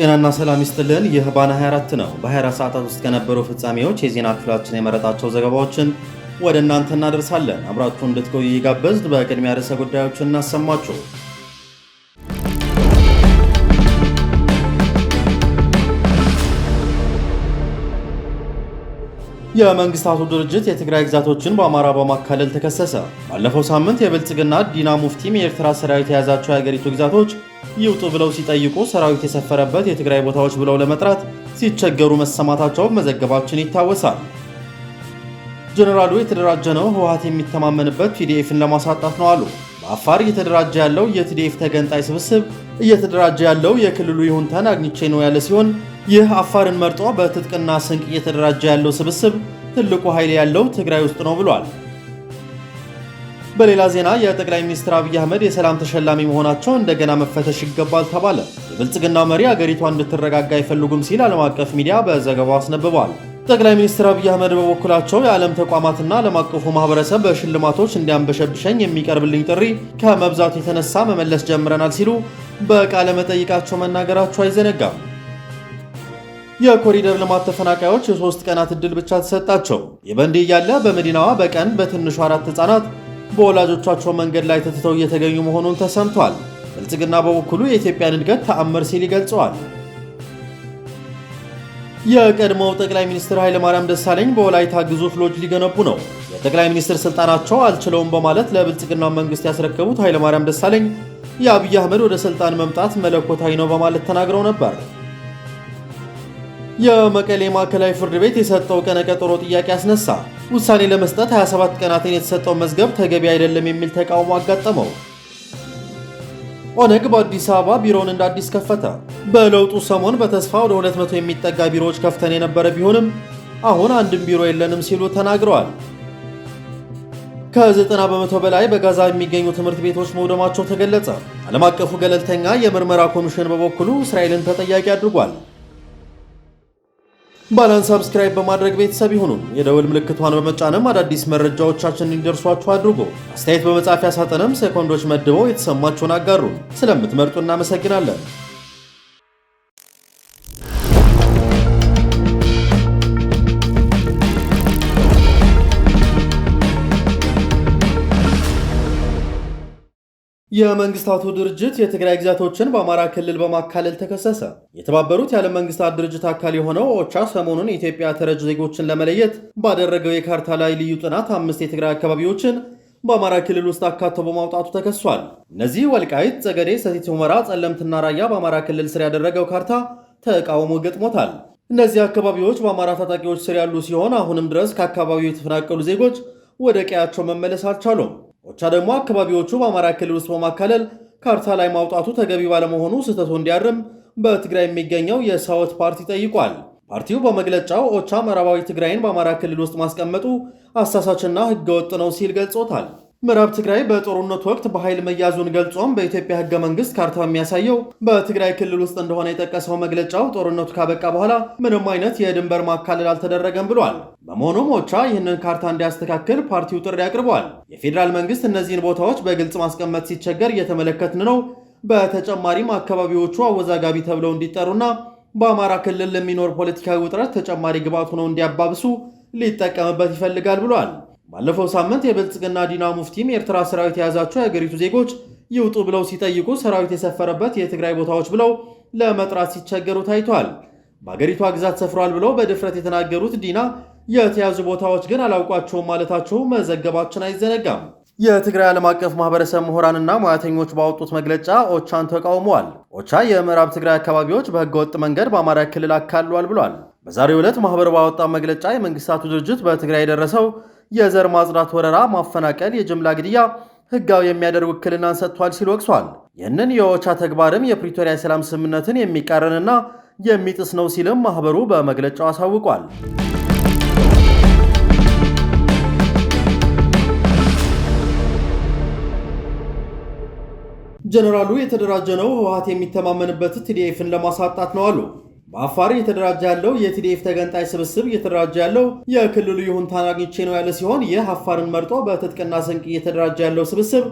ጤናና ሰላም ይስጥልን። ይህ ባና 24 ነው። በ24 ሰዓታት ውስጥ ከነበሩ ፍጻሜዎች የዜና ክፍላችን የመረጣቸው ዘገባዎችን ወደ እናንተ እናደርሳለን። አብራችሁን እንድትቆዩ እየጋበዝን በቅድሚያ ርዕሰ ጉዳዮችን እናሰማችሁ። የመንግስታቱ ድርጅት የትግራይ ግዛቶችን በአማራ በማካለል ተከሰሰ። ባለፈው ሳምንት የብልጽግና ዲና ሙፍቲም የኤርትራ ሰራዊት የያዛቸው የአገሪቱ ግዛቶች ይውጡ ብለው ሲጠይቁ ሰራዊት የሰፈረበት የትግራይ ቦታዎች ብለው ለመጥራት ሲቸገሩ መሰማታቸውን መዘገባችን ይታወሳል። ጀኔራሉ የተደራጀ ነው ህወሓት የሚተማመንበት ቲዲኤፍን ለማሳጣት ነው አሉ። በአፋር እየተደራጀ ያለው የቲዲኤፍ ተገንጣይ ስብስብ እየተደራጀ ያለው የክልሉ ይሁንታን አግኝቼ ነው ያለ ሲሆን ይህ አፋርን መርጦ በትጥቅና ስንቅ እየተደራጀ ያለው ስብስብ ትልቁ ኃይል ያለው ትግራይ ውስጥ ነው ብሏል። በሌላ ዜና የጠቅላይ ሚኒስትር አብይ አህመድ የሰላም ተሸላሚ መሆናቸው እንደገና መፈተሽ ይገባል ተባለ። የብልጽግና መሪ አገሪቷ እንድትረጋጋ አይፈልጉም ሲል ዓለም አቀፍ ሚዲያ በዘገባው አስነብቧል። ጠቅላይ ሚኒስትር አብይ አህመድ በበኩላቸው የዓለም ተቋማትና ዓለም አቀፉ ማህበረሰብ በሽልማቶች እንዲያንበሸብሸኝ የሚቀርብልኝ ጥሪ ከመብዛቱ የተነሳ መመለስ ጀምረናል ሲሉ በቃለ መጠይቃቸው መናገራቸው አይዘነጋም። የኮሪደር ልማት ተፈናቃዮች የሶስት ቀናት ዕድል ብቻ ተሰጣቸው። ይህ በእንዲህ እያለ በመዲናዋ በቀን በትንሹ 4 ሕፃናት በወላጆቻቸው መንገድ ላይ ተትተው እየተገኙ መሆኑን ተሰምቷል። ብልጽግና በበኩሉ የኢትዮጵያን እድገት ተአምር ሲል ይገልጸዋል። የቀድሞው ጠቅላይ ሚኒስትር ኃይለማርያም ደሳለኝ በወላይታ ግዙፍ ሎጅ ሊገነቡ ነው። የጠቅላይ ሚኒስትር ስልጣናቸው አልችለውም በማለት ለብልጽግና መንግስት ያስረከቡት ኃይለማርያም ደሳለኝ የአብይ አህመድ ወደ ስልጣን መምጣት መለኮታዊ ነው በማለት ተናግረው ነበር። የመቀሌ ማዕከላዊ ፍርድ ቤት የሰጠው ቀነ ቀጠሮ ጥያቄ አስነሳ። ውሳኔ ለመስጠት 27 ቀናትን የተሰጠው መዝገብ ተገቢ አይደለም የሚል ተቃውሞ አጋጠመው። ኦነግ በአዲስ አበባ ቢሮውን እንደ አዲስ ከፈተ። በለውጡ ሰሞን በተስፋ ወደ 200 የሚጠጋ ቢሮዎች ከፍተን የነበረ ቢሆንም አሁን አንድም ቢሮ የለንም ሲሉ ተናግረዋል። ከ90% በላይ በጋዛ የሚገኙ ትምህርት ቤቶች መውደማቸው ተገለጸ። ዓለም አቀፉ ገለልተኛ የምርመራ ኮሚሽን በበኩሉ እስራኤልን ተጠያቂ አድርጓል። ባላን subscribe በማድረግ ቤተሰብ ይሁኑን። የደወል ምልክቷን በመጫንም አዳዲስ መረጃዎቻችን እንዲደርሷችሁ አድርጎ አስተያየት በመጻፊያ ሳጥንም ሴኮንዶች መድበው የተሰማችሁን አጋሩን። ስለምትመርጡ እናመሰግናለን። የመንግስታቱ ድርጅት የትግራይ ግዛቶችን በአማራ ክልል በማካለል ተከሰሰ። የተባበሩት የዓለም መንግስታት ድርጅት አካል የሆነው ኦቻ ሰሞኑን የኢትዮጵያ ተረጅ ዜጎችን ለመለየት ባደረገው የካርታ ላይ ልዩ ጥናት 5 የትግራይ አካባቢዎችን በአማራ ክልል ውስጥ አካቶ በማውጣቱ ተከሷል። እነዚህ ወልቃይት፣ ጸገዴ፣ ሰቲት ሁመራ፣ ጸለምትና ራያ በአማራ ክልል ስር ያደረገው ካርታ ተቃውሞ ገጥሞታል። እነዚህ አካባቢዎች በአማራ ታጣቂዎች ስር ያሉ ሲሆን አሁንም ድረስ ከአካባቢው የተፈናቀሉ ዜጎች ወደ ቀያቸው መመለስ አልቻሉም። ኦቻ ደግሞ አካባቢዎቹ በአማራ ክልል ውስጥ በማካለል ካርታ ላይ ማውጣቱ ተገቢ ባለመሆኑ ስህተቱ እንዲያርም በትግራይ የሚገኘው የሳወት ፓርቲ ጠይቋል። ፓርቲው በመግለጫው ኦቻ ምዕራባዊ ትግራይን በአማራ ክልል ውስጥ ማስቀመጡ አሳሳችና ህገወጥ ነው ሲል ገልጾታል። ምዕራብ ትግራይ በጦርነቱ ወቅት በኃይል መያዙን ገልጾም በኢትዮጵያ ህገ መንግስት ካርታው የሚያሳየው በትግራይ ክልል ውስጥ እንደሆነ የጠቀሰው መግለጫው ጦርነቱ ካበቃ በኋላ ምንም አይነት የድንበር ማካለል አልተደረገም ብሏል። በመሆኑም ኦቻ ይህንን ካርታ እንዲያስተካክል ፓርቲው ጥሪ አቅርቧል። የፌዴራል መንግስት እነዚህን ቦታዎች በግልጽ ማስቀመጥ ሲቸገር እየተመለከትን ነው። በተጨማሪም አካባቢዎቹ አወዛጋቢ ተብለው እንዲጠሩና በአማራ ክልል ለሚኖር ፖለቲካዊ ውጥረት ተጨማሪ ግብዓት ሆነው እንዲያባብሱ ሊጠቀምበት ይፈልጋል ብሏል። ባለፈው ሳምንት የብልጽግና ዲና ሙፍቲም የኤርትራ ሰራዊት የያዛቸው የአገሪቱ ዜጎች ይውጡ ብለው ሲጠይቁ ሰራዊት የሰፈረበት የትግራይ ቦታዎች ብለው ለመጥራት ሲቸገሩ ታይቷል። በአገሪቷ ግዛት ሰፍሯል ብለው በድፍረት የተናገሩት ዲና የተያዙ ቦታዎች ግን አላውቋቸውም ማለታቸው መዘገባችን አይዘነጋም። የትግራይ ዓለም አቀፍ ማህበረሰብ ምሁራንና ሙያተኞች ባወጡት መግለጫ ኦቻን ተቃውመዋል። ኦቻ የምዕራብ ትግራይ አካባቢዎች በህገወጥ መንገድ በአማራ ክልል አካሏል ብሏል። በዛሬው ዕለት ማህበሩ ባወጣው መግለጫ የመንግስታቱ ድርጅት በትግራይ የደረሰው የዘር ማጽዳት ወረራ፣ ማፈናቀል፣ የጅምላ ግድያ ህጋዊ የሚያደርግ ውክልናን ሰጥቷል ሲል ወቅሷል። ይህንን የኦቻ ተግባርም የፕሪቶሪያ የሰላም ስምምነትን የሚቃረንና የሚጥስ ነው ሲልም ማህበሩ በመግለጫው አሳውቋል። ጀነራሉ የተደራጀ ነው ህወሓት የሚተማመንበት ቲዲኤፍን ለማሳጣት ነው አሉ። በአፋር እየተደራጀ ያለው የቲዲኤፍ ተገንጣይ ስብስብ እየተደራጀ ያለው የክልሉ ይሁንታን አግኝቼ ነው ያለ ሲሆን ይህ አፋርን መርጦ በትጥቅና ስንቅ እየተደራጀ ያለው ስብስብ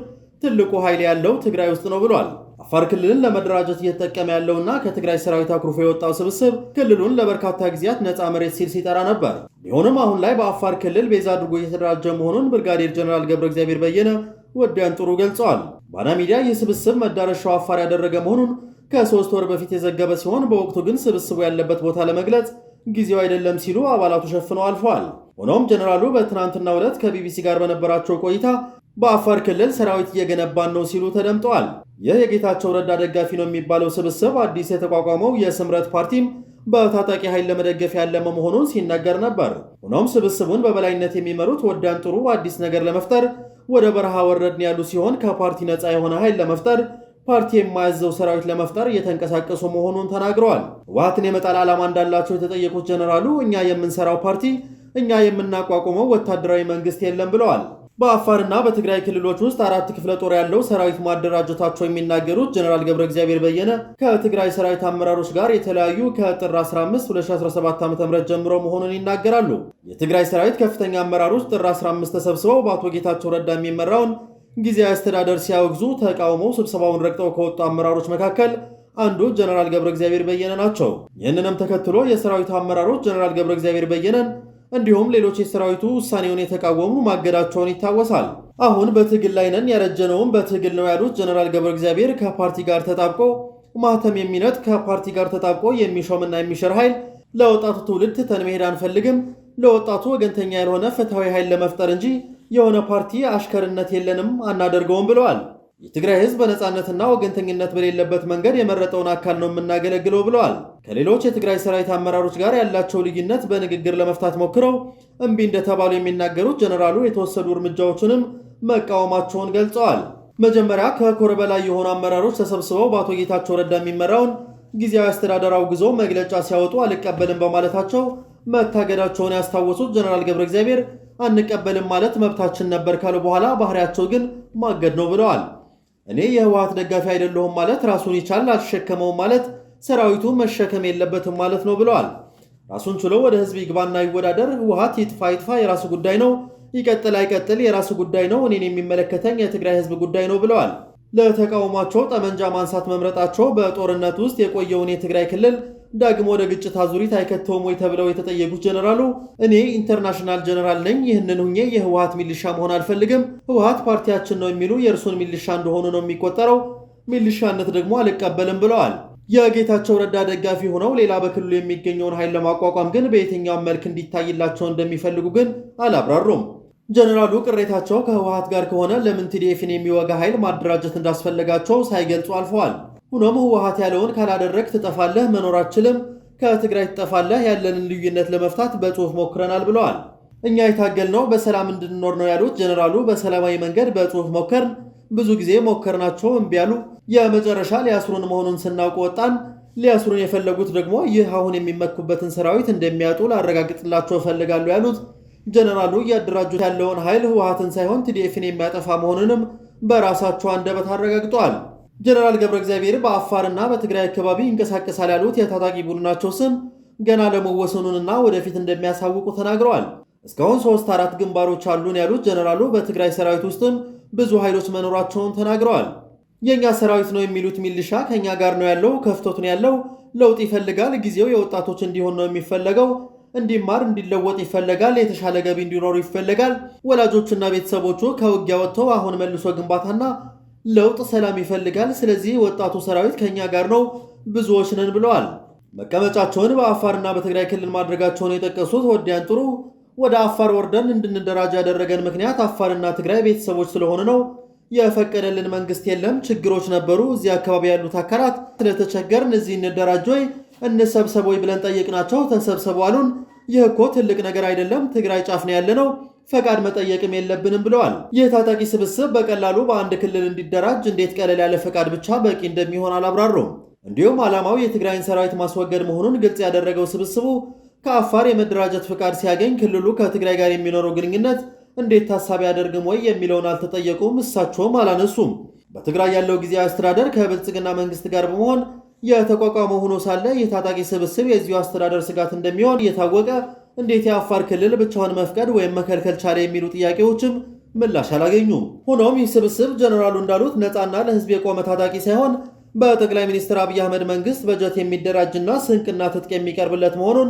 ትልቁ ኃይል ያለው ትግራይ ውስጥ ነው ብሏል። አፋር ክልልን ለመደራጀት እየተጠቀመ ያለውና ከትግራይ ሰራዊት አኩርፎ የወጣው ስብስብ ክልሉን ለበርካታ ጊዜያት ነፃ መሬት ሲል ሲጠራ ነበር። ቢሆንም አሁን ላይ በአፋር ክልል ቤዛ አድርጎ እየተደራጀ መሆኑን ብርጋዴር ጀነራል ገብረ እግዚአብሔር በየነ ወዲ አንጥሩ ገልጸዋል። ባና ሚዲያ ይህ ስብስብ መዳረሻው አፋር ያደረገ መሆኑን ከ3 ወር በፊት የዘገበ ሲሆን በወቅቱ ግን ስብስቡ ያለበት ቦታ ለመግለጽ ጊዜው አይደለም ሲሉ አባላቱ ሸፍነው አልፈዋል። ሆኖም ጀነራሉ በትናንትናው ዕለት ከቢቢሲ ጋር በነበራቸው ቆይታ በአፋር ክልል ሰራዊት እየገነባን ነው ሲሉ ተደምጠዋል። ይህ የጌታቸው ረዳ ደጋፊ ነው የሚባለው ስብስብ አዲስ የተቋቋመው የስምረት ፓርቲም በታጣቂ ኃይል ለመደገፍ ያለመ መሆኑን ሲነገር ነበር። ሆኖም ስብስቡን በበላይነት የሚመሩት ወዲ አንጥሩ አዲስ ነገር ለመፍጠር ወደ በረሃ ወረድን ያሉ ሲሆን ከፓርቲ ነፃ የሆነ ኃይል ለመፍጠር፣ ፓርቲ የማያዘው ሰራዊት ለመፍጠር እየተንቀሳቀሱ መሆኑን ተናግረዋል። ህወሓትን የመጣል ዓላማ እንዳላቸው የተጠየቁት ጀነራሉ እኛ የምንሰራው ፓርቲ፣ እኛ የምናቋቁመው ወታደራዊ መንግስት የለም ብለዋል። በአፋርና በትግራይ ክልሎች ውስጥ አራት ክፍለ ጦር ያለው ሰራዊት ማደራጀታቸው የሚናገሩት ጀነራል ገብረ እግዚአብሔር በየነ ከትግራይ ሰራዊት አመራሮች ጋር የተለያዩ ከጥር 15 2017 ዓ.ም ጀምሮ መሆኑን ይናገራሉ። የትግራይ ሰራዊት ከፍተኛ አመራሮች ጥር 15 ተሰብስበው በአቶ ጌታቸው ረዳ የሚመራውን ጊዜያዊ አስተዳደር ሲያወግዙ ተቃውመው ስብሰባውን ረግጠው ከወጡ አመራሮች መካከል አንዱ ጀነራል ገብረ እግዚአብሔር በየነ ናቸው። ይህንንም ተከትሎ የሰራዊቱ አመራሮች ጀነራል ገብረ እግዚአብሔር በየነን እንዲሁም ሌሎች የሰራዊቱ ውሳኔውን የተቃወሙ ማገዳቸውን ይታወሳል። አሁን በትግል ላይ ነን፣ ያረጀነውም በትግል ነው ያሉት ጀነራል ገብረ እግዚአብሔር ከፓርቲ ጋር ተጣብቆ ማህተም የሚነጥ፣ ከፓርቲ ጋር ተጣብቆ የሚሾምና የሚሽር ኃይል ለወጣቱ ትውልድ ትተን መሄድ አንፈልግም። ለወጣቱ ወገንተኛ ያልሆነ ፍትሐዊ ኃይል ለመፍጠር እንጂ የሆነ ፓርቲ አሽከርነት የለንም፣ አናደርገውም ብለዋል። የትግራይ ሕዝብ በነፃነትና ወገንተኝነት በሌለበት መንገድ የመረጠውን አካል ነው የምናገለግለው ብለዋል። ከሌሎች የትግራይ ሰራዊት አመራሮች ጋር ያላቸው ልዩነት በንግግር ለመፍታት ሞክረው እምቢ እንደተባሉ የሚናገሩት ጀነራሉ የተወሰዱ እርምጃዎችንም መቃወማቸውን ገልጸዋል። መጀመሪያ ከኮር በላይ የሆኑ አመራሮች ተሰብስበው በአቶ ጌታቸው ረዳ የሚመራውን ጊዜያዊ አስተዳደር አውግዘው መግለጫ ሲያወጡ አልቀበልም በማለታቸው መታገዳቸውን ያስታወሱት ጀነራል ገብረ እግዚአብሔር አንቀበልም ማለት መብታችን ነበር ካሉ በኋላ ባህሪያቸው ግን ማገድ ነው ብለዋል። እኔ የህወሓት ደጋፊ አይደለሁም ማለት ራሱን ይቻል አልሸከመውም ማለት ሰራዊቱ መሸከም የለበትም ማለት ነው ብለዋል። ራሱን ችሎ ወደ ህዝብ ይግባና ይወዳደር። ህወሓት ይጥፋ ይጥፋ የራሱ ጉዳይ ነው፣ ይቀጥል አይቀጥል የራሱ ጉዳይ ነው። እኔን የሚመለከተኝ የትግራይ ህዝብ ጉዳይ ነው ብለዋል። ለተቃውሟቸው ጠመንጃ ማንሳት መምረጣቸው በጦርነት ውስጥ የቆየውን የትግራይ ክልል ዳግም ወደ ግጭት አዙሪት አይከተውም ወይ ተብለው የተጠየቁት ጀነራሉ እኔ international ጀነራል ነኝ፣ ይህንን ሁኜ የህወሓት ሚሊሻ መሆን አልፈልግም። ህወሓት ፓርቲያችን ነው የሚሉ የእርሱን ሚሊሻ እንደሆኑ ነው የሚቆጠረው። ሚሊሻነት ደግሞ አልቀበልም ብለዋል። የጌታቸው ረዳ ደጋፊ ሆነው ሌላ በክልሉ የሚገኘውን ኃይል ለማቋቋም ግን በየትኛውም መልክ እንዲታይላቸው እንደሚፈልጉ ግን አላብራሩም። ጀነራሉ ቅሬታቸው ከህወሓት ጋር ከሆነ ለምን ቲዲኤፍን የሚወጋ ኃይል ማደራጀት እንዳስፈለጋቸው ሳይገልጹ አልፈዋል። ሆኖም ህወሓት ያለውን ካላደረግ ትጠፋለህ፣ መኖር አትችልም፣ ከትግራይ ትጠፋለህ፣ ያለንን ልዩነት ለመፍታት በጽሁፍ ሞክረናል ብለዋል። እኛ የታገልነው በሰላም እንድንኖር ነው ያሉት ጀነራሉ በሰላማዊ መንገድ በጽሁፍ ሞከርን፣ ብዙ ጊዜ ሞከርናቸው፣ እምቢ አሉ። የመጨረሻ ሊያስሩን መሆኑን ስናውቅ ወጣን። ሊያስሩን የፈለጉት ደግሞ ይህ አሁን የሚመኩበትን ሰራዊት እንደሚያጡ ላረጋግጥላቸው እፈልጋለሁ ያሉት ጀነራሉ እያደራጁት ያለውን ኃይል ህወሓትን ሳይሆን ቲዲኤፍን የሚያጠፋ መሆኑንም በራሳቸው አንደበት አረጋግጠዋል። ጀነራል ገብረ እግዚአብሔር በአፋርና በትግራይ አካባቢ ይንቀሳቀሳል ያሉት የታጣቂ ቡድናቸው ስም ገና ለመወሰኑንና ወደፊት እንደሚያሳውቁ ተናግረዋል። እስካሁን 3 4 ግንባሮች አሉን ያሉት ጀነራሉ በትግራይ ሰራዊት ውስጥም ብዙ ኃይሎች መኖራቸውን ተናግረዋል። የእኛ ሰራዊት ነው የሚሉት ሚሊሻ ከእኛ ጋር ነው ያለው፣ ከፍቶት ነው ያለው፣ ለውጥ ይፈልጋል፣ ጊዜው የወጣቶች እንዲሆን ነው የሚፈለገው፣ እንዲማር እንዲለወጥ ይፈለጋል፣ የተሻለ ገቢ እንዲኖሩ ይፈለጋል። ወላጆችና ቤተሰቦቹ ከውጊያ ወጥተው አሁን መልሶ ግንባታና ለውጥ ሰላም ይፈልጋል። ስለዚህ ወጣቱ ሰራዊት ከእኛ ጋር ነው፣ ብዙዎች ነን ብለዋል። መቀመጫቸውን በአፋርና በትግራይ ክልል ማድረጋቸውን የጠቀሱት ወዲ አንጥሩ ወደ አፋር ወርደን እንድንደራጅ ያደረገን ምክንያት አፋርና ትግራይ ቤተሰቦች ስለሆኑ ነው። የፈቀደልን መንግስት የለም። ችግሮች ነበሩ። እዚህ አካባቢ ያሉት አካላት ስለተቸገርን እዚህ እንደራጅ ወይ እንሰብሰብ ወይ ብለን ጠየቅናቸው። ተሰብሰቡ አሉን። ይህ እኮ ትልቅ ነገር አይደለም። ትግራይ ጫፍ ነው ያለነው፣ ፈቃድ መጠየቅም የለብንም ብለዋል። ይህ ታጣቂ ስብስብ በቀላሉ በአንድ ክልል እንዲደራጅ እንዴት ቀለል ያለ ፈቃድ ብቻ በቂ እንደሚሆን አላብራሩም። እንዲሁም ዓላማው የትግራይን ሰራዊት ማስወገድ መሆኑን ግልጽ ያደረገው ስብስቡ ከአፋር የመደራጀት ፈቃድ ሲያገኝ ክልሉ ከትግራይ ጋር የሚኖረው ግንኙነት እንዴት ታሳቢ ያደርግም ወይ የሚለውን አልተጠየቁም፣ እሳቸውም አላነሱም። በትግራይ ያለው ጊዜያዊ አስተዳደር ከብልጽግና መንግስት ጋር በመሆን የተቋቋመ ሆኖ ሳለ የታጣቂ ስብስብ የዚሁ አስተዳደር ስጋት እንደሚሆን እየታወቀ እንዴት የአፋር ክልል ብቻውን መፍቀድ ወይም መከልከል ቻለ የሚሉ ጥያቄዎችም ምላሽ አላገኙም። ሆኖም ይህ ስብስብ ጀነራሉ እንዳሉት ነፃና ለህዝብ የቆመ ታጣቂ ሳይሆን በጠቅላይ ሚኒስትር አብይ አህመድ መንግስት በጀት የሚደራጅና ስንቅና ትጥቅ የሚቀርብለት መሆኑን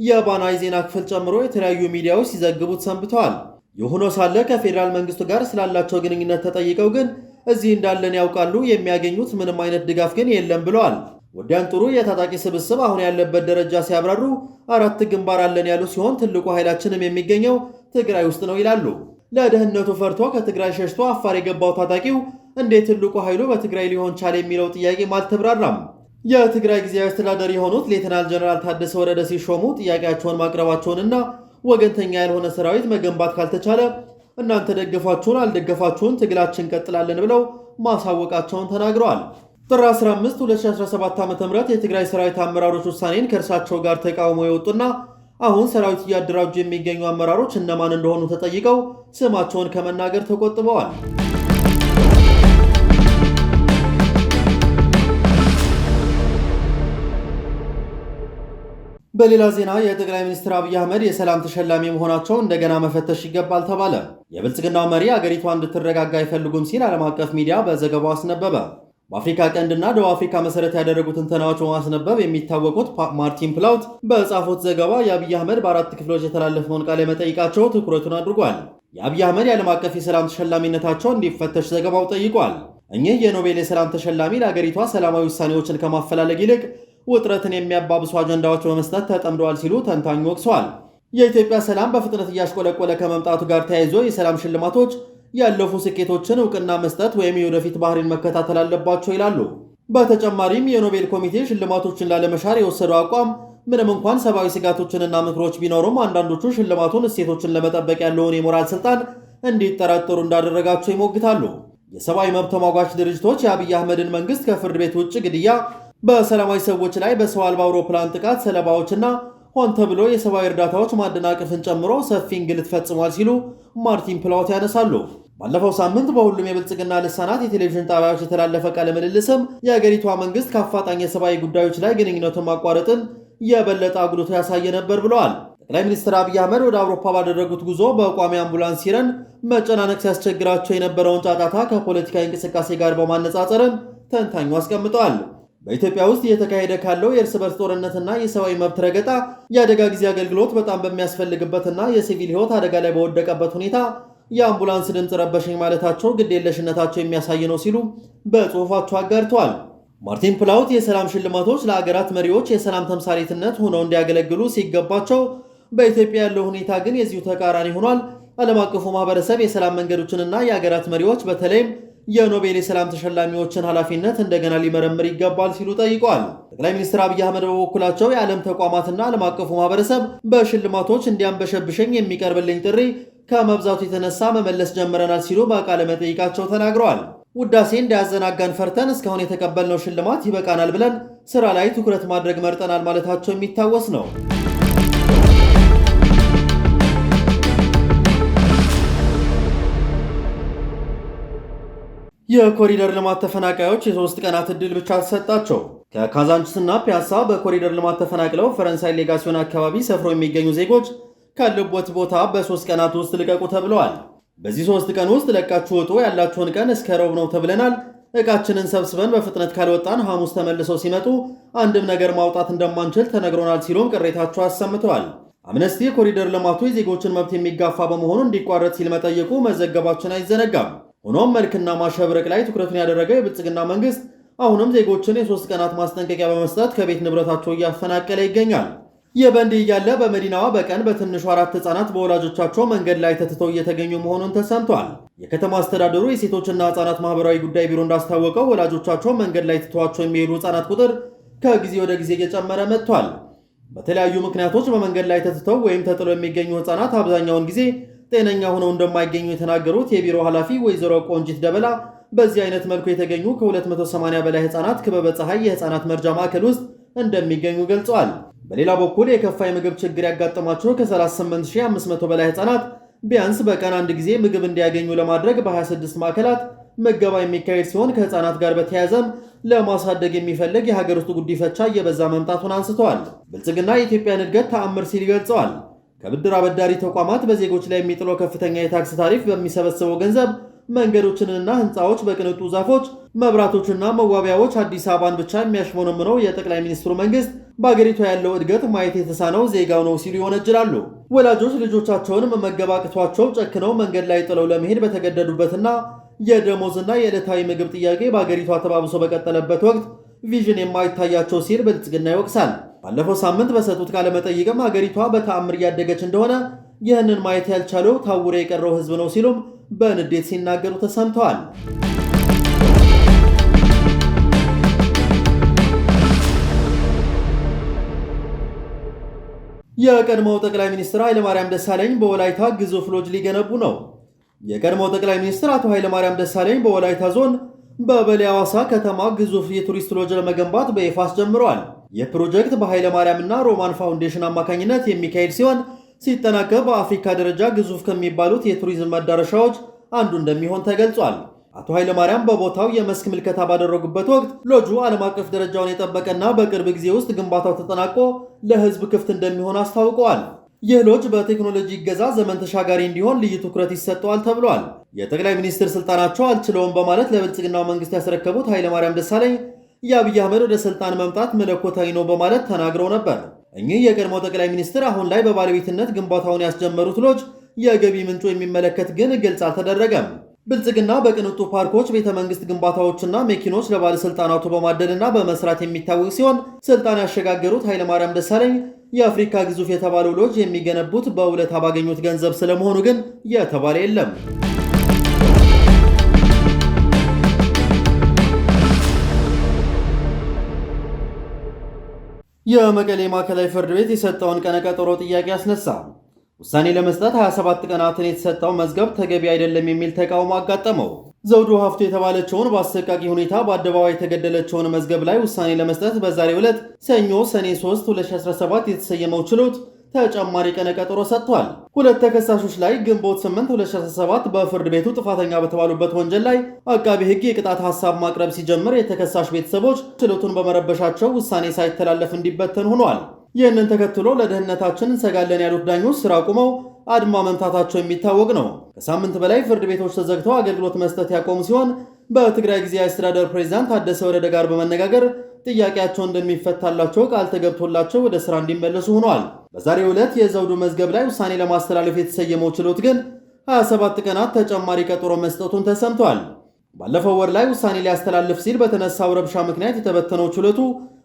የባና የዜና ክፍል ጨምሮ የተለያዩ ሚዲያዎች ሲዘግቡት ሰንብተዋል። ይህ ሆኖ ሳለ ከፌዴራል መንግስቱ ጋር ስላላቸው ግንኙነት ተጠይቀው ግን እዚህ እንዳለን ያውቃሉ፣ የሚያገኙት ምንም አይነት ድጋፍ ግን የለም ብለዋል። ወዲያን ጥሩ የታጣቂ ስብስብ አሁን ያለበት ደረጃ ሲያብራሩ 4 ግንባር አለን ያሉ ሲሆን ትልቁ ኃይላችንም የሚገኘው ትግራይ ውስጥ ነው ይላሉ። ለደህንነቱ ፈርቶ ከትግራይ ሸሽቶ አፋር የገባው ታጣቂው እንዴት ትልቁ ኃይሉ በትግራይ ሊሆን ቻለ የሚለው ጥያቄም አልተብራራም። የትግራይ ጊዜያዊ አስተዳደር የሆኑት ሌተናል ጀነራል ታደሰ ወረደ ሲሾሙ ጥያቄያቸውን ማቅረባቸውንና ወገንተኛ ያልሆነ ሰራዊት መገንባት ካልተቻለ እናንተ ደገፋችሁን አልደገፋችሁን ትግላችን እንቀጥላለን ብለው ማሳወቃቸውን ተናግረዋል። ጥር 15 2017 ዓ.ም የትግራይ ሰራዊት አመራሮች ውሳኔን ከእርሳቸው ጋር ተቃውሞ የወጡና አሁን ሰራዊት እያደራጁ የሚገኙ አመራሮች እነማን እንደሆኑ ተጠይቀው ስማቸውን ከመናገር ተቆጥበዋል። በሌላ ዜና የጠቅላይ ሚኒስትር አብይ አህመድ የሰላም ተሸላሚ መሆናቸው እንደገና መፈተሽ ይገባል ተባለ። የብልጽግናው መሪ አገሪቷ እንድትረጋጋ አይፈልጉም ሲል ዓለም አቀፍ ሚዲያ በዘገባው አስነበበ። በአፍሪካ ቀንድና ደቡብ አፍሪካ መሰረት ያደረጉ ትንተናዎች በማስነበብ የሚታወቁት ማርቲን ፕላውት በጻፉት ዘገባ የአብይ አህመድ በ4 ክፍሎች የተላለፈውን ቃለ መጠይቃቸው ትኩረቱን አድርጓል። የአብይ አህመድ የዓለም አቀፍ የሰላም ተሸላሚነታቸው እንዲፈተሽ ዘገባው ጠይቋል። እኚህ የኖቤል የሰላም ተሸላሚ ለአገሪቷ ሰላማዊ ውሳኔዎችን ከማፈላለግ ይልቅ ውጥረትን የሚያባብሱ አጀንዳዎች በመስጠት ተጠምደዋል ሲሉ ተንታኙ ወቅሰዋል። የኢትዮጵያ ሰላም በፍጥነት እያሽቆለቆለ ከመምጣቱ ጋር ተያይዞ የሰላም ሽልማቶች ያለፉ ስኬቶችን እውቅና መስጠት ወይም የወደፊት ባህሪን መከታተል አለባቸው ይላሉ። በተጨማሪም የኖቤል ኮሚቴ ሽልማቶችን ላለመሻር የወሰደው አቋም ምንም እንኳን ሰብአዊ ስጋቶችንና ምክሮች ቢኖሩም አንዳንዶቹ ሽልማቱን እሴቶችን ለመጠበቅ ያለውን የሞራል ስልጣን እንዲጠራጠሩ እንዳደረጋቸው ይሞግታሉ። የሰብአዊ መብት ተሟጋች ድርጅቶች የአብይ አህመድን መንግስት ከፍርድ ቤት ውጭ ግድያ፣ በሰላማዊ ሰዎች ላይ በሰው አልባ አውሮፕላን ጥቃት ሰለባዎችና ሆን ተብሎ የሰብአዊ እርዳታዎች ማደናቀፍን ጨምሮ ሰፊ እንግልት ፈጽሟል ሲሉ ማርቲን ፕላውት ያነሳሉ። ባለፈው ሳምንት በሁሉም የብልጽግና ልሳናት የቴሌቪዥን ጣቢያዎች የተላለፈ ቃለ ምልልስም የአገሪቷ መንግስት ከአፋጣኝ የሰብአዊ ጉዳዮች ላይ ግንኙነቱን ማቋረጥን የበለጠ አጉልቶ ያሳየ ነበር ብለዋል። ጠቅላይ ሚኒስትር አብይ አህመድ ወደ አውሮፓ ባደረጉት ጉዞ በቋሚ አምቡላንስ ሲረን መጨናነቅ ሲያስቸግራቸው የነበረውን ጫጫታ ከፖለቲካዊ እንቅስቃሴ ጋር በማነጻጸርም ተንታኙ አስቀምጠዋል። በኢትዮጵያ ውስጥ እየተካሄደ ካለው የእርስ በርስ ጦርነትና የሰብአዊ መብት ረገጣ የአደጋ ጊዜ አገልግሎት በጣም በሚያስፈልግበትና የሲቪል ሕይወት አደጋ ላይ በወደቀበት ሁኔታ የአምቡላንስ ድምፅ ረበሸኝ ማለታቸው ግዴለሽነታቸው የሚያሳይ ነው ሲሉ በጽሑፋቸው አጋርተዋል። ማርቲን ፕላውት የሰላም ሽልማቶች ለአገራት መሪዎች የሰላም ተምሳሌትነት ሆነው እንዲያገለግሉ ሲገባቸው በኢትዮጵያ ያለው ሁኔታ ግን የዚሁ ተቃራኒ ሆኗል። ዓለም አቀፉ ማህበረሰብ የሰላም መንገዶችንና የአገራት መሪዎች በተለይም የኖቤል የሰላም ተሸላሚዎችን ኃላፊነት እንደገና ሊመረምር ይገባል ሲሉ ጠይቀዋል። ጠቅላይ ሚኒስትር አብይ አህመድ በበኩላቸው የዓለም ተቋማትና ዓለም አቀፉ ማህበረሰብ በሽልማቶች እንዲያንበሸብሸኝ የሚቀርብልኝ ጥሪ ከመብዛቱ የተነሳ መመለስ ጀምረናል ሲሉ በቃለ መጠይቃቸው ተናግረዋል። ውዳሴ እንዳያዘናጋን ፈርተን እስካሁን የተቀበልነው ሽልማት ይበቃናል ብለን ስራ ላይ ትኩረት ማድረግ መርጠናል ማለታቸው የሚታወስ ነው። የኮሪደር ልማት ተፈናቃዮች የ3 ቀናት ዕድል ብቻ ተሰጣቸው። ከካዛንችስና ፒያሳ በኮሪደር ልማት ተፈናቅለው ፈረንሳይ ሌጋሲዮን አካባቢ ሰፍረው የሚገኙ ዜጎች ካሉበት ቦታ በ3 ቀናት ውስጥ ልቀቁ ተብለዋል። በዚህ 3 ቀን ውስጥ ለቃችሁ ወጡ፣ ያላችሁን ቀን እስከ ረቡዕ ነው ተብለናል። ዕቃችንን ሰብስበን በፍጥነት ካልወጣን ሐሙስ ተመልሰው ሲመጡ አንድም ነገር ማውጣት እንደማንችል ተነግሮናል ሲሉም ቅሬታቸው አሰምተዋል። አምነስቲ የኮሪደር ልማቱ የዜጎችን መብት የሚጋፋ በመሆኑ እንዲቋረጥ ሲል መጠየቁ መዘገባችን አይዘነጋም። ሆኖም መልክና ማሸብረቅ ላይ ትኩረቱን ያደረገው የብልጽግና መንግስት አሁንም ዜጎችን የ3 ቀናት ማስጠንቀቂያ በመስጠት ከቤት ንብረታቸው እያፈናቀለ ይገኛል። ይህ በእንዲህ እያለ በመዲናዋ በቀን በትንሹ 4 ህጻናት በወላጆቻቸው መንገድ ላይ ተትተው እየተገኙ መሆኑን ተሰምቷል። የከተማ አስተዳደሩ የሴቶችና ህጻናት ማህበራዊ ጉዳይ ቢሮ እንዳስታወቀው ወላጆቻቸው መንገድ ላይ ትተዋቸው የሚሄዱ ህጻናት ቁጥር ከጊዜ ወደ ጊዜ እየጨመረ መጥቷል። በተለያዩ ምክንያቶች በመንገድ ላይ ተትተው ወይም ተጥለው የሚገኙ ህጻናት አብዛኛውን ጊዜ ጤነኛ ሆነው እንደማይገኙ የተናገሩት የቢሮ ኃላፊ ወይዘሮ ቆንጂት ደበላ በዚህ አይነት መልኩ የተገኙ ከ280 በላይ ህጻናት ክበበ ፀሐይ የህፃናት መርጃ ማዕከል ውስጥ እንደሚገኙ ገልጸዋል። በሌላ በኩል የከፋ የምግብ ችግር ያጋጠማቸው ከ38500 በላይ ህጻናት ቢያንስ በቀን አንድ ጊዜ ምግብ እንዲያገኙ ለማድረግ በ26 ማዕከላት ምገባ የሚካሄድ ሲሆን ከህፃናት ጋር በተያያዘም ለማሳደግ የሚፈልግ የሀገር ውስጥ ጉዲፈቻ እየበዛ መምጣቱን አንስተዋል። ብልጽግና የኢትዮጵያን እድገት ተአምር ሲል ገልጸዋል። ከብድር አበዳሪ ተቋማት በዜጎች ላይ የሚጥለው ከፍተኛ የታክስ ታሪፍ በሚሰበስበው ገንዘብ መንገዶችንና ሕንፃዎች በቅንጡ ዛፎች፣ መብራቶችና መዋቢያዎች አዲስ አበባን ብቻ የሚያሽሞነምነው የጠቅላይ ሚኒስትሩ መንግስት በአገሪቷ ያለው እድገት ማየት የተሳነው ዜጋው ነው ሲሉ ይወነጅላሉ። ወላጆች ልጆቻቸውን መመገብ አቅቷቸው ጨክነው መንገድ ላይ ጥለው ለመሄድ በተገደዱበትና የደሞዝና የዕለታዊ ምግብ ጥያቄ በአገሪቷ ተባብሶ በቀጠለበት ወቅት vision የማይታያቸው ሲል ብልጽግና ይወቅሳል። ባለፈው ሳምንት በሰጡት ቃለ መጠይቅም አገሪቷ በተአምር እያደገች እንደሆነ ይህንን ማየት ያልቻለው ታውሮ የቀረው ህዝብ ነው ሲሉም በንዴት ሲናገሩ ተሰምተዋል። የቀድሞው ጠቅላይ ሚኒስትር ኃይለማርያም ደሳለኝ በወላይታ ግዙፍ ሎጅ ሊገነቡ ነው። የቀድሞው ጠቅላይ ሚኒስትር አቶ ኃይለማርያም ደሳለኝ በወላይታ ዞን በበሌ ሐዋሳ ከተማ ግዙፍ የቱሪስት ሎጅ ለመገንባት በይፋ አስጀምረዋል። ይህ ፕሮጀክት በኃይለማርያምና ሮማን ፋውንዴሽን አማካኝነት የሚካሄድ ሲሆን ሲጠናቀቅ በአፍሪካ ደረጃ ግዙፍ ከሚባሉት የቱሪዝም መዳረሻዎች አንዱ እንደሚሆን ተገልጿል። አቶ ኃይለማርያም በቦታው የመስክ ምልከታ ባደረጉበት ወቅት ሎጁ ዓለም አቀፍ ደረጃውን የጠበቀና በቅርብ ጊዜ ውስጥ ግንባታው ተጠናቆ ለሕዝብ ክፍት እንደሚሆን አስታውቀዋል። ይህ ሎጅ በቴክኖሎጂ እገዛ ዘመን ተሻጋሪ እንዲሆን ልዩ ትኩረት ይሰጠዋል ተብሏል። የጠቅላይ ሚኒስትር ስልጣናቸው አልችለውም በማለት ለብልጽግናው መንግስት ያስረከቡት ኃይለማርያም ደሳለኝ የአብይ አህመድ ወደ ስልጣን መምጣት መለኮታዊ ነው በማለት ተናግረው ነበር። እኚህ የቀድሞ ጠቅላይ ሚኒስትር አሁን ላይ በባለቤትነት ግንባታውን ያስጀመሩት ሎጅ የገቢ ምንጩ የሚመለከት ግን ግልጽ አልተደረገም። ብልጽግና በቅንጡ ፓርኮች፣ ቤተ መንግስት ግንባታዎችና መኪኖች ለባለስልጣናቱ በማደልና በመስራት የሚታወቅ ሲሆን ስልጣን ያሸጋገሩት ኃይለማርያም ደሳለኝ የአፍሪካ ግዙፍ የተባለው ሎጅ የሚገነቡት በውለታ ባገኙት ገንዘብ ስለመሆኑ ግን የተባለ የለም። የመቀሌ ማዕከላዊ ፍርድ ቤት የሰጠውን ቀነ ቀጠሮ ጥያቄ አስነሳ። ውሳኔ ለመስጠት 27 ቀናትን የተሰጠው መዝገብ ተገቢ አይደለም የሚል ተቃውሞ አጋጠመው። ዘውዱ ሀፍቱ የተባለችውን በአሰቃቂ ሁኔታ በአደባባይ የተገደለችውን መዝገብ ላይ ውሳኔ ለመስጠት በዛሬው ዕለት ሰኞ ሰኔ 3 2017 የተሰየመው ችሎት ተጨማሪ ቀነ ቀጠሮ ሰጥቷል። ሁለት ተከሳሾች ላይ ግንቦት 8 2017 በፍርድ ቤቱ ጥፋተኛ በተባሉበት ወንጀል ላይ አቃቢ ሕግ የቅጣት ሐሳብ ማቅረብ ሲጀምር የተከሳሽ ቤተሰቦች ችሎቱን በመረበሻቸው ውሳኔ ሳይተላለፍ እንዲበተን ሆኗል። ይህንን ተከትሎ ለደህንነታችን እንሰጋለን ያሉት ዳኞች ስራ አቁመው አድማ መምታታቸው የሚታወቅ ነው። ከሳምንት በላይ ፍርድ ቤቶች ተዘግተው አገልግሎት መስጠት ያቆሙ ሲሆን በትግራይ ጊዜያዊ አስተዳደር ፕሬዚዳንት ታደሰ ወረደ ጋር በመነጋገር ጥያቄያቸው እንደሚፈታላቸው ቃል ተገብቶላቸው ወደ ስራ እንዲመለሱ ሆኗል። በዛሬው ዕለት የዘውዱ መዝገብ ላይ ውሳኔ ለማስተላለፍ የተሰየመው ችሎት ግን 27 ቀናት ተጨማሪ ቀጠሮ መስጠቱን ተሰምቷል። ባለፈው ወር ላይ ውሳኔ ሊያስተላልፍ ሲል በተነሳው ረብሻ ምክንያት የተበተነው ችሎቱ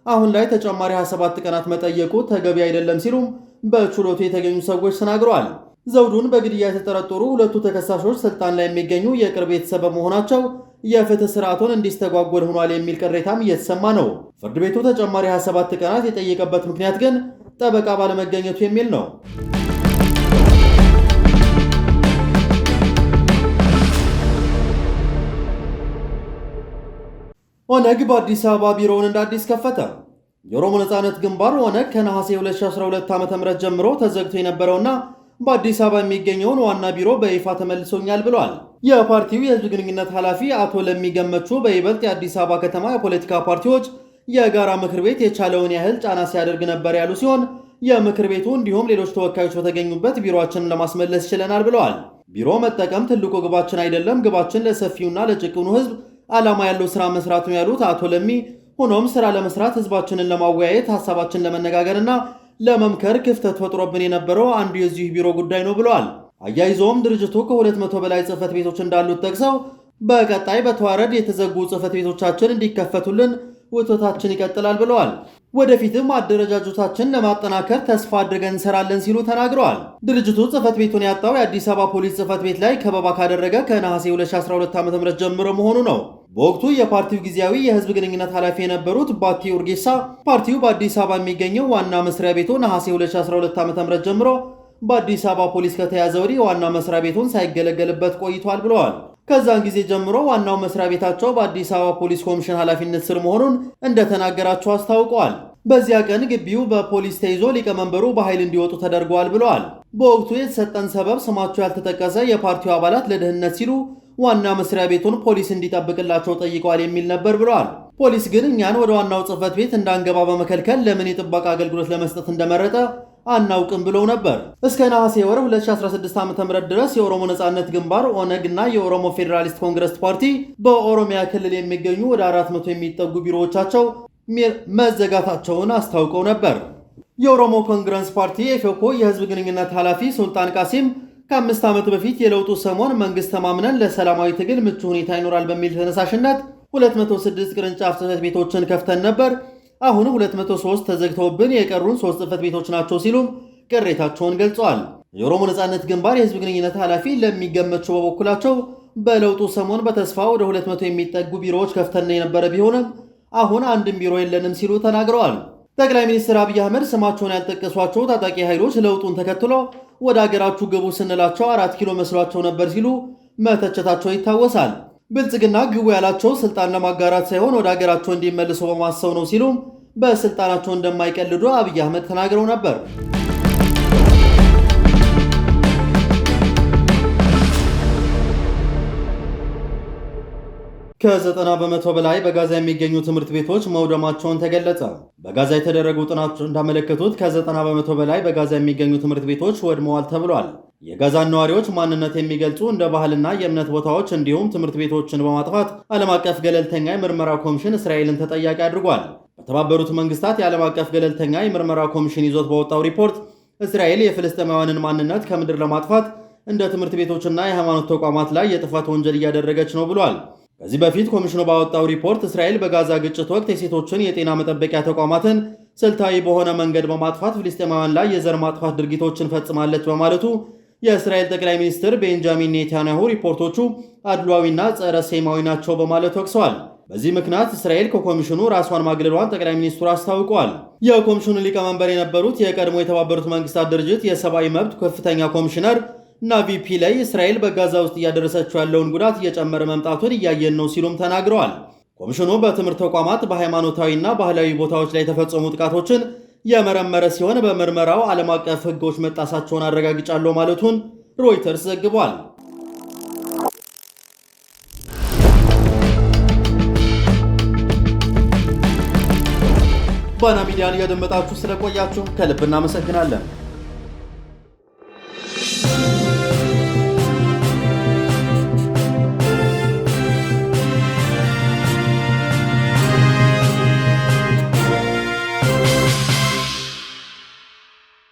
አሁን ላይ ተጨማሪ 27 ቀናት መጠየቁ ተገቢ አይደለም ሲሉም በችሎቱ የተገኙ ሰዎች ተናግረዋል። ዘውዱን በግድያ የተጠረጠሩ ሁለቱ ተከሳሾች ስልጣን ላይ የሚገኙ የቅርብ ቤተሰብ በመሆናቸው የፍትህ ስርዓቱን እንዲስተጓጎል ሆኗል የሚል ቅሬታም እየተሰማ ነው። ፍርድ ቤቱ ተጨማሪ 27 ቀናት የጠየቀበት ምክንያት ግን ጠበቃ ባለመገኘቱ የሚል ነው። ኦነግ በአዲስ አበባ ቢሮውን እንደ አዲስ ከፈተ። የኦሮሞ ነጻነት ግንባር ኦነግ ከነሐሴ 2012 ዓ.ም ጀምሮ ተዘግቶ የነበረውና በአዲስ አበባ የሚገኘውን ዋና ቢሮ በይፋ ተመልሶኛል ብሏል። የፓርቲው የሕዝብ ግንኙነት ኃላፊ አቶ ለሚገመቹ በይበልጥ የአዲስ አበባ ከተማ የፖለቲካ ፓርቲዎች የጋራ ምክር ቤት የቻለውን ያህል ጫና ሲያደርግ ነበር ያሉ ሲሆን የምክር ቤቱ እንዲሁም ሌሎች ተወካዮች በተገኙበት ቢሮአችንን ለማስመለስ ችለናል ብለዋል። ቢሮ መጠቀም ትልቁ ግባችን አይደለም፣ ግባችን ለሰፊውና ለጭቁኑ ሕዝብ ዓላማ ያለው ስራ መስራት ነው ያሉት አቶ ለሚ፣ ሆኖም ስራ ለመስራት ህዝባችንን ለማወያየት ሀሳባችን ለመነጋገርና ለመምከር ክፍተት ፈጥሮብን የነበረው አንዱ የዚሁ ቢሮ ጉዳይ ነው ብለዋል። አያይዘውም ድርጅቱ ከ200 በላይ ጽህፈት ቤቶች እንዳሉት ጠቅሰው በቀጣይ በተዋረድ የተዘጉ ጽህፈት ቤቶቻችን እንዲከፈቱልን ውትወታችን ይቀጥላል ብለዋል። ወደፊትም አደረጃጀታችን ለማጠናከር ተስፋ አድርገን እንሰራለን ሲሉ ተናግረዋል። ድርጅቱ ጽህፈት ቤቱን ያጣው የአዲስ አበባ ፖሊስ ጽህፈት ቤት ላይ ከበባ ካደረገ ከነሐሴ 2012 ዓ.ም ጀምሮ መሆኑ ነው። በወቅቱ የፓርቲው ጊዜያዊ የህዝብ ግንኙነት ኃላፊ የነበሩት ባቲ ኡርጌሳ ፓርቲው በአዲስ አበባ የሚገኘው ዋና መስሪያ ቤቱ ነሐሴ 2012 ዓ.ም ጀምሮ በአዲስ አበባ ፖሊስ ከተያዘ ወዲህ ዋና መስሪያ ቤቱን ሳይገለገልበት ቆይቷል ብለዋል። ከዛን ጊዜ ጀምሮ ዋናው መስሪያ ቤታቸው በአዲስ አበባ ፖሊስ ኮሚሽን ኃላፊነት ስር መሆኑን እንደተናገራቸው አስታውቀዋል። በዚያ ቀን ግቢው በፖሊስ ተይዞ ሊቀመንበሩ በኃይል እንዲወጡ ተደርገዋል ብለዋል። በወቅቱ የተሰጠን ሰበብ ስማቸው ያልተጠቀሰ የፓርቲው አባላት ለደህንነት ሲሉ ዋና መስሪያ ቤቱን ፖሊስ እንዲጠብቅላቸው ጠይቀዋል የሚል ነበር ብለዋል። ፖሊስ ግን እኛን ወደ ዋናው ጽሕፈት ቤት እንዳንገባ በመከልከል ለምን የጥበቃ አገልግሎት ለመስጠት እንደመረጠ አናውቅም ብለው ነበር። እስከ ነሐሴ ወር 2016 ዓ.ም ድረስ የኦሮሞ ነጻነት ግንባር ኦነግ እና የኦሮሞ ፌዴራሊስት ኮንግረስ ፓርቲ በኦሮሚያ ክልል የሚገኙ ወደ 400 የሚጠጉ ቢሮዎቻቸው መዘጋታቸውን አስታውቀው ነበር። የኦሮሞ ኮንግረስ ፓርቲ ኦፌኮ የህዝብ ግንኙነት ኃላፊ ሱልጣን ቃሲም ከ5 ዓመት በፊት የለውጡ ሰሞን መንግስት ተማምነን ለሰላማዊ ትግል ምቹ ሁኔታ ይኖራል በሚል ተነሳሽነት 206 ቅርንጫፍ ጽሕፈት ቤቶችን ከፍተን ነበር። አሁን 203 ተዘግተውብን የቀሩን 3 ጽሕፈት ቤቶች ናቸው ሲሉም ቅሬታቸውን ገልጸዋል። የኦሮሞ ነጻነት ግንባር የህዝብ ግንኙነት ኃላፊ ለሚገመቸው በበኩላቸው በለውጡ ሰሞን በተስፋ ወደ 200 የሚጠጉ ቢሮዎች ከፍተን የነበረ ቢሆንም አሁን አንድም ቢሮ የለንም ሲሉ ተናግረዋል። ጠቅላይ ሚኒስትር አብይ አህመድ ስማቸውን ያልጠቀሷቸው ታጣቂ ኃይሎች ለውጡን ተከትሎ ወደ አገራችሁ ግቡ ስንላቸው 4 ኪሎ መስሏቸው ነበር ሲሉ መተቸታቸው ይታወሳል። ብልጽግና ግቡ ያላቸው ስልጣን ለማጋራት ሳይሆን ወደ አገራቸው እንዲመልሱ በማሰብ ነው ሲሉም በስልጣናቸው እንደማይቀልዱ አብይ አህመድ ተናግረው ነበር። ከ90% በላይ በጋዛ የሚገኙ ትምህርት ቤቶች መውደማቸውን ተገለጸ። በጋዛ የተደረጉ ጥናቶች እንዳመለከቱት ከ90% በላይ በጋዛ የሚገኙ ትምህርት ቤቶች ወድመዋል ተብሏል። የጋዛን ነዋሪዎች ማንነት የሚገልጹ እንደ ባህልና የእምነት ቦታዎች እንዲሁም ትምህርት ቤቶችን በማጥፋት ዓለም አቀፍ ገለልተኛ የምርመራ ኮሚሽን እስራኤልን ተጠያቂ አድርጓል። በተባበሩት መንግስታት የዓለም አቀፍ ገለልተኛ የምርመራ ኮሚሽን ይዞት በወጣው ሪፖርት እስራኤል የፍልስጤማውያንን ማንነት ከምድር ለማጥፋት እንደ ትምህርት ቤቶችና የሃይማኖት ተቋማት ላይ የጥፋት ወንጀል እያደረገች ነው ብሏል። ከዚህ በፊት ኮሚሽኑ ባወጣው ሪፖርት እስራኤል በጋዛ ግጭት ወቅት የሴቶችን የጤና መጠበቂያ ተቋማትን ስልታዊ በሆነ መንገድ በማጥፋት ፍልስጤማውያን ላይ የዘር ማጥፋት ድርጊቶችን ፈጽማለች በማለቱ የእስራኤል ጠቅላይ ሚኒስትር ቤንጃሚን ኔታንያሁ ሪፖርቶቹ አድሏዊና ጸረ ሴማዊ ናቸው በማለት ወቅሰዋል። በዚህ ምክንያት እስራኤል ከኮሚሽኑ ራሷን ማግለሏን ጠቅላይ ሚኒስትሩ አስታውቀዋል። የኮሚሽኑ ሊቀመንበር የነበሩት የቀድሞ የተባበሩት መንግስታት ድርጅት የሰብአዊ መብት ከፍተኛ ኮሚሽነር ናቪ ፒላይ እስራኤል በጋዛ ውስጥ እያደረሰችው ያለውን ጉዳት እየጨመረ መምጣቱን እያየን ነው ሲሉም ተናግረዋል። ኮሚሽኑ በትምህርት ተቋማት፣ በሃይማኖታዊና ባህላዊ ቦታዎች ላይ የተፈጸሙ ጥቃቶችን የመረመረ ሲሆን በምርመራው ዓለም አቀፍ ሕጎች መጣሳቸውን አረጋግጫለሁ ማለቱን ሮይተርስ ዘግቧል። ባና ሚዲያን እያደመጣችሁ ስለቆያችሁ ከልብ እናመሰግናለን።